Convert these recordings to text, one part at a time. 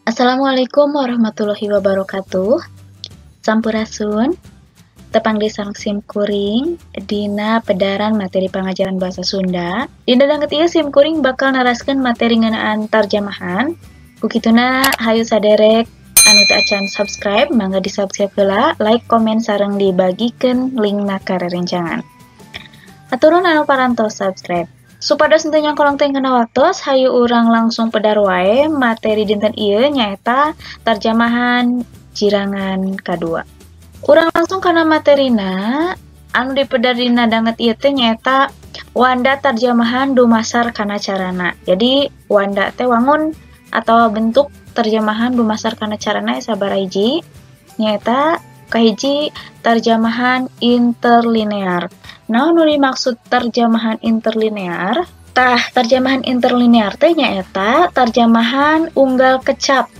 Assalamualaikum warahmatullahi wabarakatuh. Sampurasun. Tepang deui sareng sim kuring dina pedaran materi pangajaran bahasa Sunda. Dina danget ieu sim kuring bakal naraskeun materi ngeunaan tarjamahan. Ku kituna hayu saderek anu teu acan subscribe mangga di-subscribe heula, like, komen sareng dibagikeun linkna ka rerencangan. Haturun anu parantos subscribe. Supados henteu nyangkolong teuing kana waktos, hayu urang langsung pedar wae materi dinten ieu nyaeta tarjamahan jirangan kadua. Urang langsung kana materina, anu dipedar dina danget ieu teh nyaeta wanda tarjamahan dumasar kana carana. Jadi wanda teh wangun atau bentuk terjemahan dumasar kana carana sabaraha hiji, nyaeta kahiji terjemahan interlinear. Naon nu dimaksud terjemahan interlinear? Tah, terjemahan interlinear teh nyaeta terjemahan unggal kecap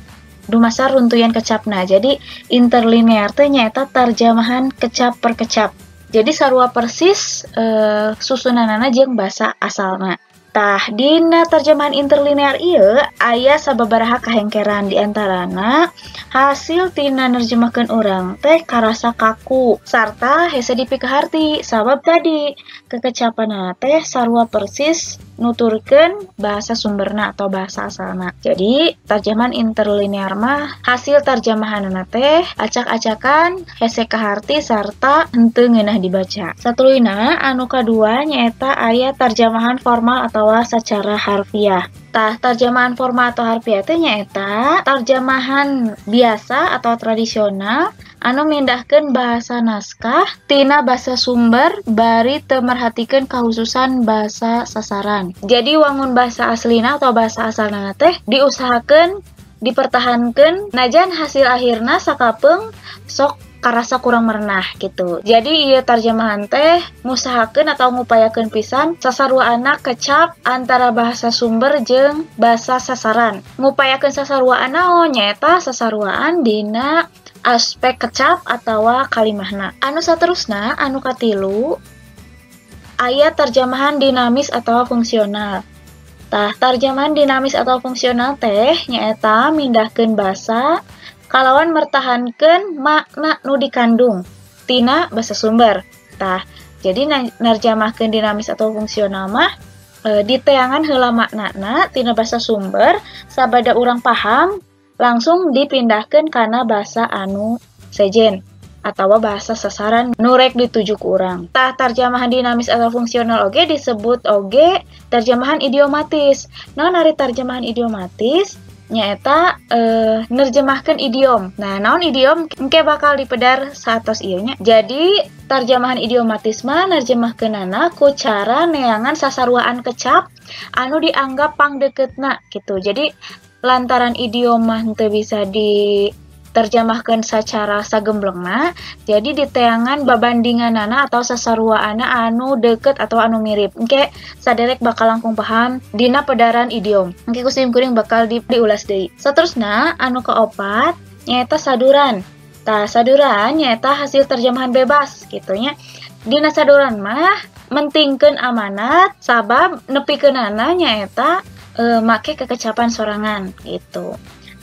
dumasar runtuyan kecapna. Jadi interlinear teh nyaeta terjemahan kecap per kecap. Jadi sarua persis susunanana jeung basa asalna. Tah, dina terjemahan interlinear ieu aya sababaraha kahengkeran, di antarana hasil tina nerjemahkeun urang teh karasa kaku sarta hese dipikaharti sabab tadi kekecapanna teh sarua persis nuturkeun bahasa sumberna atau bahasa asalna. Jadi terjemahan interlinear mah hasil terjemahanna teh acak-acakan, hese kaharti sarta henteu ngeunah dibaca. Satuluyna anu kadua nyaeta aya terjemahan formal atau secara harfiah. Tah, terjemahan formal atau harfiah teh nyaeta terjemahan biasa atau tradisional anu mindahkeun bahasa naskah tina bahasa sumber bari teu merhatikeun kahususan bahasa sasaran. Jadi wangun bahasa aslina atau bahasa asalna teh diusahakeun dipertahankeun najan hasil akhirna sakapeung sok karasa kurang merenah gitu. Jadi ieu terjemahan teh ngusahakeun atau ngupayakeun pisan sasaruana kecap antara bahasa sumber jeung bahasa sasaran. Ngupayakeun sasaruaan naon? Nyaeta sasaruaan dina aspek kecap atawa kalimahna. Anu saterusna anu katilu aya terjemahan dinamis atau fungsional. Tah, terjemahan dinamis atau fungsional teh nyaeta mindahkeun basa kalawan mertahankeun makna nu dikandung tina basa sumber. Tah, jadi nerjemahkeun dinamis atau fungsional mah diteangan heula maknana tina basa sumber sabada urang paham langsung dipindahkeun kana basa anu sejen atau bahasa sasaran nu rek dituju ku urang. Tah, terjemahan dinamis atau fungsional oge disebut oge terjemahan idiomatis. Naon ari terjemahan idiomatis? Nyaeta nerjemahkeun idiom. Nah, naon idiom engke bakal dipedar saatos ieu nya. Jadi terjemahan idiomatis mah nerjemahkeunana ku cara neangan sasaruaan kecap anu dianggap pangdeukeutna gitu. Jadi lantaran idiom mah henteu bisa diterjemahkeun secara sagemblengna, jadi diteangan babandinganana atau sasaruaana anu deukeut atau anu mirip. Engke saderek bakal langkung paham dina pedaran idiom. Engke ku sim kuring bakal diulas deui. Saterusna anu kaopat nyaeta saduran. Tah, saduran nyaeta hasil terjemahan bebas gitu nya. Dina saduran mah mentingkeun amanat sabab nepikeunana nyaeta make kekecapan sorangan gitu.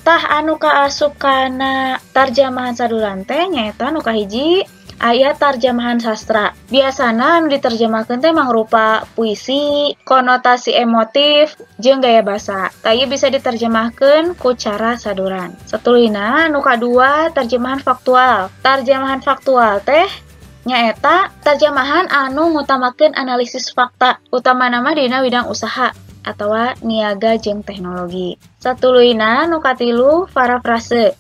Tah, anu kaasup kana tarjamahan saduran teh nyaeta nu kahiji aya tarjamahan sastra. Biasana anu diterjemahkeun teh mangrupa puisi, konotasi emotif, jeung gaya basa. Tah, ieu bisa diterjemahkeun ku cara saduran. Satuluyna anu kadua terjemahan faktual. Tarjamahan faktual teh nyaeta terjemahan anu ngutamakeun analisis fakta, utamana mah dina widang usaha atawa niaga jeung teknologi. Satuluyna nu katilu parafrase.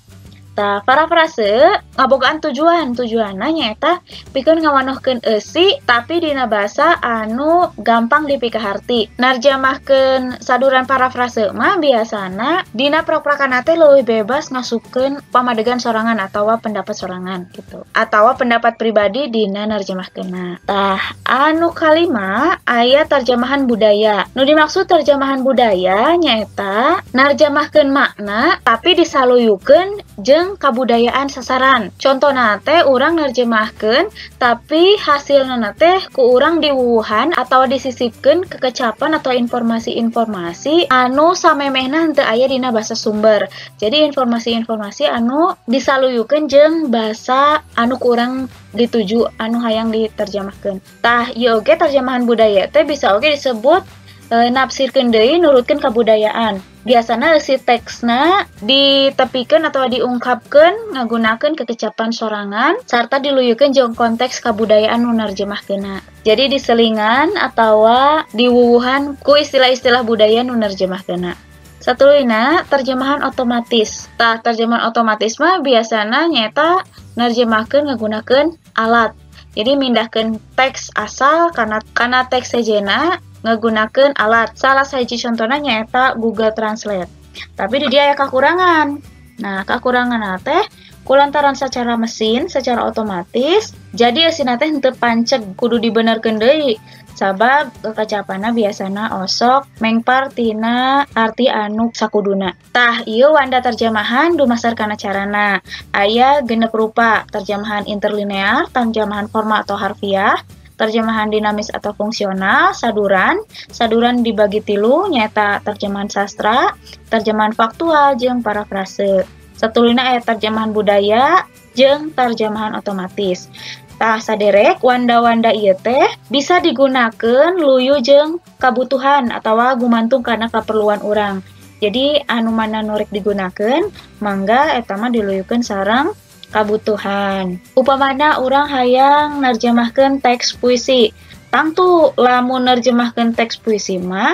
Tah, parafrase ngabogaan tujuan. Tujuanna nyaeta pikeun ngawanohkeun eusi tapi dina basa anu gampang dipikaharti. Narjamahkeun saduran parafrase mah biasana dina prak-prakana teh leuwih bebas ngasupkeun pamadegan sorangan atawa pendapat sorangan gitu. Atawa pendapat pribadi dina narjemahkeunna. Tah, anu kalima aya terjemahan budaya. Nu dimaksud terjemahan budaya nyaeta narjamahkeun makna tapi disaluyukeun jeung jeung kabudayaan sasaran. Contohna teh urang nerjemahkeun tapi hasilna teh ku urang diwuwuhan atau disisipkeun kekecapan atau informasi-informasi anu samemehna henteu aya dina bahasa sumber. Jadi informasi-informasi anu disaluyukeun jeung bahasa anu ku urang dituju anu hayang diterjemahkeun. Tah ieu oge terjemahan budaya teh bisa oge disebut nafsirkeun deui nurutkeun kabudayaan. Biasana si teksna ditepikeun atau diungkapkeun ngagunakeun kekecapan sorangan sarta diluyukeun jeung konteks kabudayaan nu nerjemahkeunna. Jadi diselingan atawa diwuwuhan ku istilah-istilah budaya nu nerjemahkeunna. Satuluyna terjemahan otomatis. Tah terjemahan otomatis mah biasana nyaeta nerjemahkeun ngagunakeun alat. Jadi mindahkeun teks asal kana teks sejena ngagunakeun alat. Salah sahiji contohna nyaeta Google Translate. Tapi di dia aya kakurangan. Nah, kakuranganna teh kulantaran secara mesin, secara otomatis, jadi eusina teh henteu panceg, kudu dibenerkeun deui. Sabab kekacapanna biasana osok mengpar tina arti anu sakuduna. Tah, ieu wanda terjemahan dumasar kana carana. Aya 6 rupa, terjemahan interlinear, terjemahan formal atau harfiah, terjemahan dinamis atau fungsional, saduran. Saduran dibagi 3, nyaeta terjemahan sastra, terjemahan faktual, jeung parafrase. Satuluyna aya terjemahan budaya jeung terjemahan otomatis. Tah saderek wanda-wanda ieu teh bisa digunakeun luyu jeung kabutuhan atawa gumantung kana kaperluan urang. Jadi anu mana nu rek digunakeun mangga eta mah diluyukeun sareng kabutuhan. Upamana urang hayang nerjemahkeun teks puisi. Tangtu lamun nerjemahkeun teks puisi mah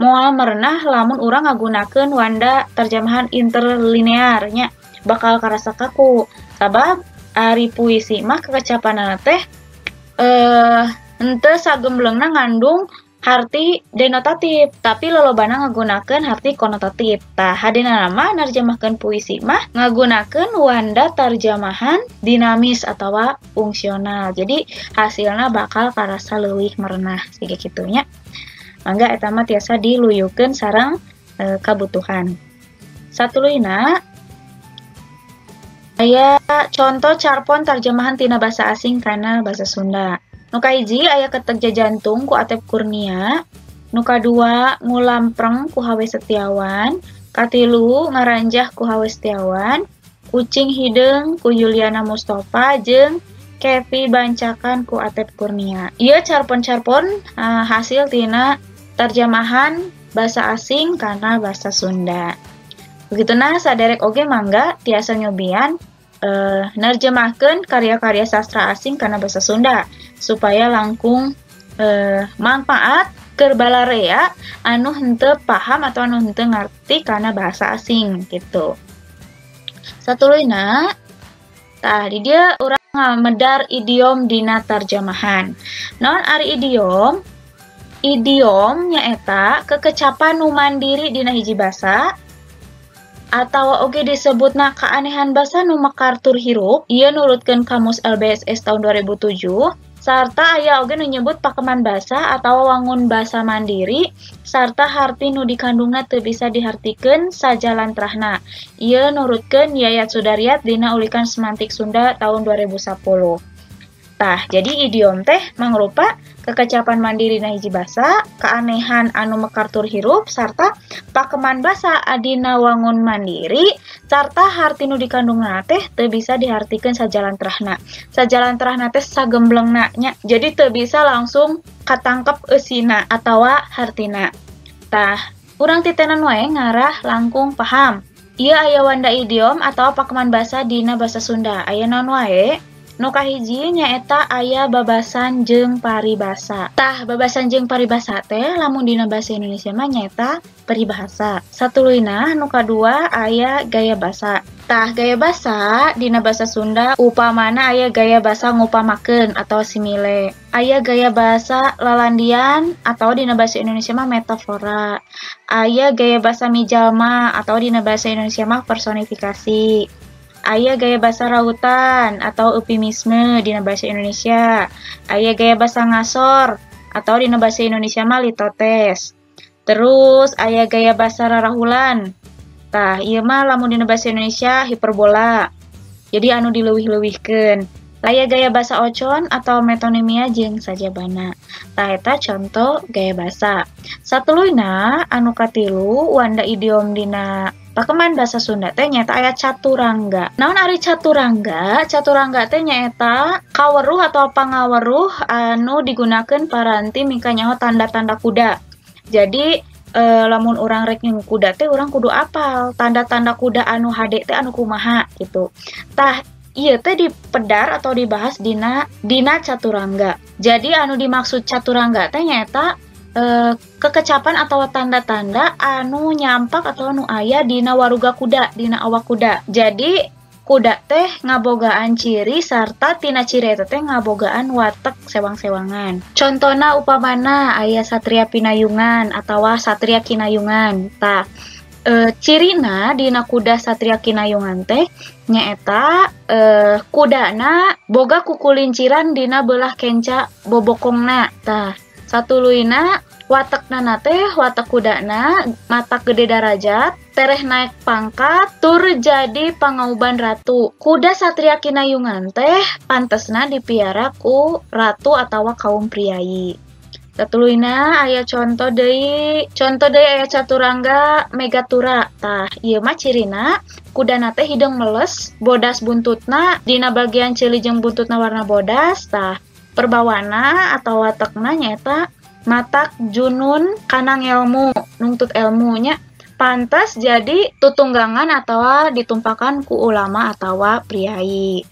moal merenah lamun urang ngagunakeun wanda terjemahan interlinear nya, bakal karasa kaku. Sabab ari puisi mah kekecapanana teh henteu sagemblengna ngandung harti denotatif, tapi lolobana ngagunakeun harti konotatif. Tah hadena mah nerjemahkeun puisi mah ngagunakeun wanda terjemahan dinamis atawa fungsional. Jadi hasilna bakal karasa leuwih merenah siga kitu nya. Mangga eta mah tiasa diluyukeun sareng kabutuhan. Satuluyna aya contoh carpon terjemahan tina bahasa asing kana bahasa Sunda. Nu kahiji aya Ketek Jajantung ku Atep Kurnia, nu kadua Ngulampreng ku Hawe Setiawan, katilu Ngaranjah ku Hawe Setiawan, Kucing Hideung ku Yuliana Mustafa jeung Kevi Bancakan ku Atep Kurnia. Ieu carpon-carpon hasil tina terjemahan bahasa asing kana bahasa Sunda. Begituna saderek oge mangga tiasa nyobian nerjemahkeun karya-karya sastra asing kana bahasa Sunda supaya langkung manfaat keur balarea anu henteu paham atau anu henteu ngarti kana bahasa asing gitu. Satuluyna tah di dieu urang ngamedar idiom dina terjemahan. Naon ari idiom? Idiom nyaeta kekecapan nu mandiri dina hiji basa atau oge disebutna keanehan basa nu mekar tur hirup. Ieu nurutkeun Kamus LBSS tahun 2007, sarta aya oge nu nyebut pakeman basa atau wangun basa mandiri sarta harti nu dikandungna teu bisa dihartikeun sajalantrahna. Ieu nurutkeun Yayat Sudaryat dina Ulikan Semantik Sunda tahun 2010. Tah, jadi idiom teh mangrupa kekecapan mandiri na hiji basa, keanehan anu mekar tur hirup, sarta pakeman basa adina wangun mandiri, sarta harti nu dikandungna teh teu bisa dihartikeun sajalantrahna. Sajalantrahna teh sagemblengna nya. Jadi teu bisa langsung katangkep eusina atawa hartina. Tah, urang titenan wae ngarah langkung paham. Ieu aya wanda idiom atawa pakeman basa dina basa Sunda. Aya naon wae? Nu kahiji nyaeta aya babasan jeung paribasa. Tah, babasan jeung paribasa teh lamun dina bahasa Indonesia mah nyaeta peribahasa. Satuluyna nu kadua aya gaya basa. Tah, gaya basa dina bahasa Sunda upamana aya gaya basa ngupamakeun atau simile. Aya gaya basa lalandian atau dina bahasa Indonesia mah metafora. Aya gaya basa mijalma atau dina bahasa Indonesia mah personifikasi. Aya gaya basa rautan atau eufemisme dina bahasa Indonesia. Aya gaya basa ngasor atau dina bahasa Indonesia mah litotes. Terus aya gaya basa rarahulan Tah, ieu mah lamun dina bahasa Indonesia hiperbola. Jadi anu dileuwih-leuwihkeun. Aya gaya basa ocon atau metonimia jeung sajabana. Tah eta contoh gaya basa. Satuluyna anu katilu wanda idiom dina pakeman basa Sunda teh nyaeta aya caturangga. Naon ari caturangga? Caturangga teh nyaeta kaweruh atau pangaweruh anu digunakeun paranti mika nyaho tanda-tanda kuda. Jadi lamun urang rek ngingu kuda teh urang kudu apal tanda-tanda kuda anu hade teh anu kumaha gitu. Tah ieu teh dipedar atau dibahas dina caturangga. Jadi anu dimaksud caturangga teh nyaeta kekecapan atau tanda-tanda anu nyampak atau anu aya dina waruga kuda, dina awak kuda. Jadi kuda teh ngabogaan ciri sarta tina ciri eta teh ngabogaan watek sewang-sewangan. Contona upamana aya satria pinayungan atawa satria kinayungan. Tah cirina dina kuda satria kinayungan teh nyaeta kudana boga kukulinciran dina belah kenca bobokongna. Tah satuluyna watekna teh watek kudana matak gede darajat, tereh naik pangkat, tur jadi pangauban ratu. Kuda satria kinayungan teh pantesna dipiara ku ratu atawa kaum priayi. Satuluyna aya contoh deui aya caturangga megatura. Tah ieu mah cirina kudana teh hideung meles, bodas buntutna, dina bagian ceuli jeung buntutna warna bodas. Tah perbawana atau watekna nyaeta matak junun kana ngelmu, nungtut elmunya, pantas jadi tutunggangan atau ditumpakan ku ulama atawa priayi.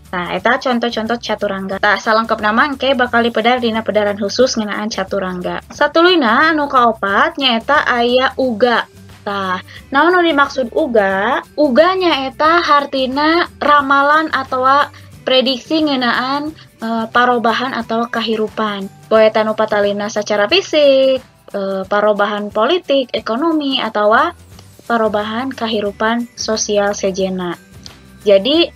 Nah, eta contoh-contoh caturangga. Tah, salengkepna mah engke bakal dipedar dina pedaran khusus ngeunaan caturangga. Satuluyna anu kaopat nyaeta aya uga. Tah, naon nu dimaksud uga? Uga nyaeta hartina ramalan atawa prediksi ngeunaan parobahan atau kahirupan. Boe eta nu patalina secara fisik, parobahan politik, ekonomi atawa parobahan kahirupan sosial sejenna. Jadi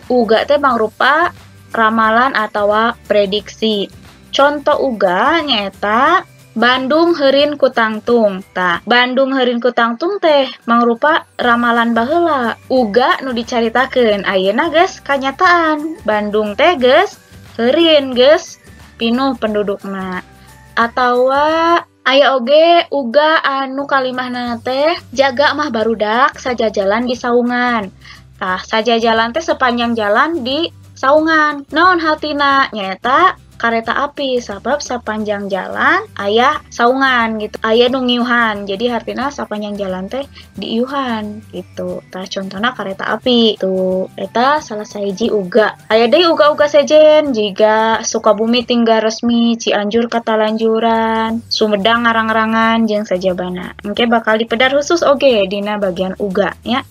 uga teh mangrupa ramalan atawa prediksi. Contoh uga nyaeta Bandung heurin ku tangtung. Tah, Bandung heurin ku tangtung teh mangrupa ramalan baheula. Uga nu dicaritakeun ayeuna geus kanyataan. Bandung teh geus heurin, geus pinuh pendudukna. Atawa aya oge uga anu kalimahna teh jaga mah barudak sajajalan di saungan. Tah, sajajalan teh sepanjang jalan di saungan. Naon hartina? Nyaeta kareta api, sabab sepanjang jalan aya saungan gitu, aya nu ngiuhan. Jadi hartina sepanjang jalan teh diiuhan gitu. Tah contohna kareta api tuh, eta salah sahiji uga. Aya deui uga-uga sejen jiga Sukabumi tinggal resmi, Cianjur katalanjuran, Sumedang ngarang-rangan jeung sajabana. Engke bakal dipedar khusus oge dina bagian uga nya.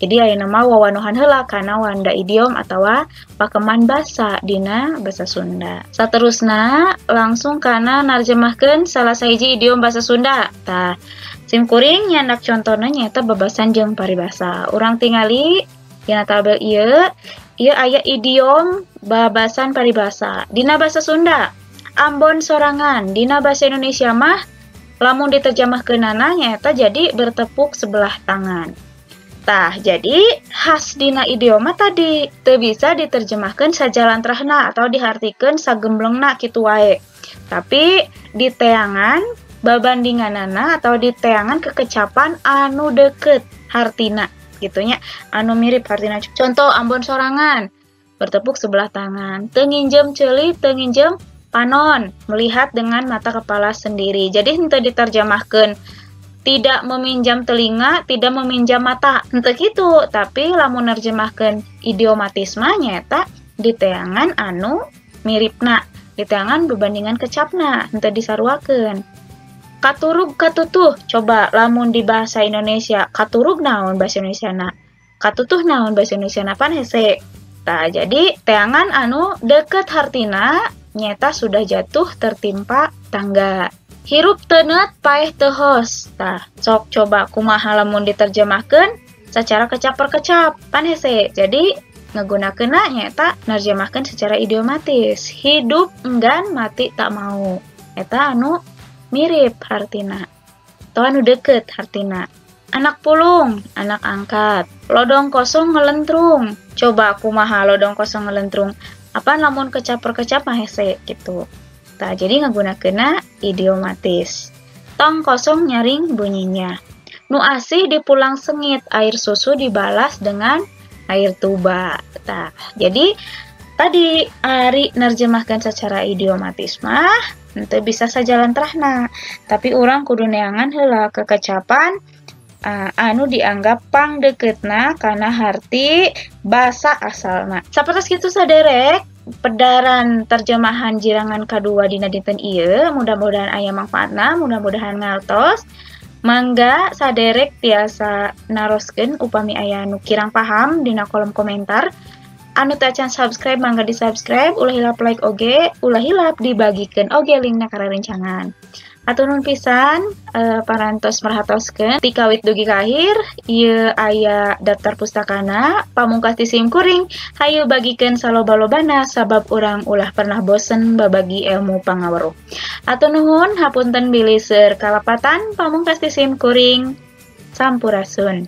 Jadi ayeuna mah wawanuhan heula kana wanda idiom atawa pakeman basa dina basa Sunda. Saterusna langsung kana narjemahkeun salah sahiji idiom basa Sunda. Tah, sim kuring nyandak contona nyaeta babasan jeung paribasa. Urang tingali dina tabel ieu, ieu aya idiom babasan paribasa. Dina basa Sunda, ambon sorangan. Dina basa Indonesia mah lamun diterjemahkeunana nyaeta jadi bertepuk sebelah tangan. Tah, jadi khas dina idioma tadi teu bisa diterjemahkan sajalantrahna atau dihartikeun sagemblengna kitu wae. Tapi di teangan babandinganana atau di teangan kekecapan anu deket hartina gitunya, anu mirip hartina. Contoh ambon sorangan, bertepuk sebelah tangan, teu nginjem ceuli, teu nginjem panon, melihat dengan mata kepala sendiri. Jadi henteu diterjemahkeun tidak meminjam telinga, tidak meminjam mata. Henteu kitu, tapi lamun nerjemahkeun idiomatisma nyaeta di teangan anu miripna, di teangan bebandingan kecapna, henteu disaruakeun. Katurug katutuh, coba lamun di bahasa Indonesia, katurug naon bahasa Indonesiana? Katutuh naon bahasa Indonesiana pan hese. Tah, jadi teangan anu deket hartina nyaeta sudah jatuh tertimpa tangga. Hirup teuneut paeh teu hos. Tah, sok coba kumaha lamun diterjemahkeun secara kecap per kecap pan hese. Jadi ngegunakeunna nyaeta nerjemahkeun secara idiomatis. Hidup enggan mati tak mau. Eta anu mirip hartina. Atau anu deket hartina. Anak pulung, anak angkat. Lodong kosong ngelentrung. Coba kumaha lodong kosong ngelentrung? Apa lamun kecap per kecap mah hese gitu. Tah, jadi ngagunakeunna idiomatis. Tong kosong nyaring bunyinya. Nu asih dipulang sengit, air susu dibalas dengan air tuba. Tah, jadi tadi ari nerjemahkan secara idiomatis mah henteu bisa sajalentrahna, tapi urang kudu neangan heula kekecapan anu dianggap pangdeukeutna kana harti basa asalna. Sapertos kitu saderek pedaran terjemahan jirangan kadua dina dinten ieu, mudah-mudahan aya mangfaatna, mudah-mudahan ngartos. Mangga saderek tiasa naroskeun upami aya nu kirang paham dina kolom komentar. Anu tacan subscribe mangga di subscribe, ulah hilap like oge, ulah hilap dibagikeun oge linkna ka rerencangan. Hatur nuhun pisan parantos merhatoskeun ti kawit dugi ka akhir, ieu aya daftar pustakana, pamungkas ti sim kuring, hayu bagikeun saloba-lobana sabab urang ulah pernah bosen babagi ilmu pangaweruh. Hatur nuhun, hapunten bilih seueur kalepatan, pamungkas ti sim kuring, sampurasun.